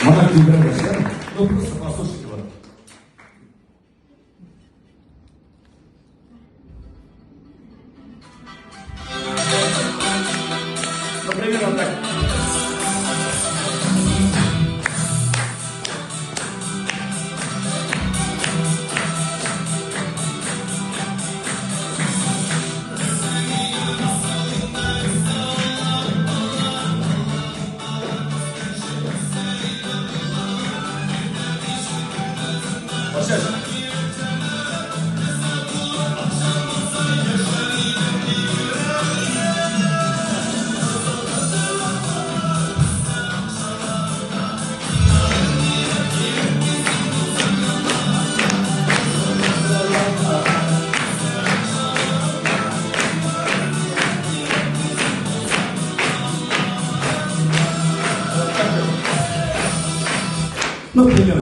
Моны көйләмәсәм, ну просто послушайте вот. Ну, примерно так. Вот сейчас. Ну, примерно.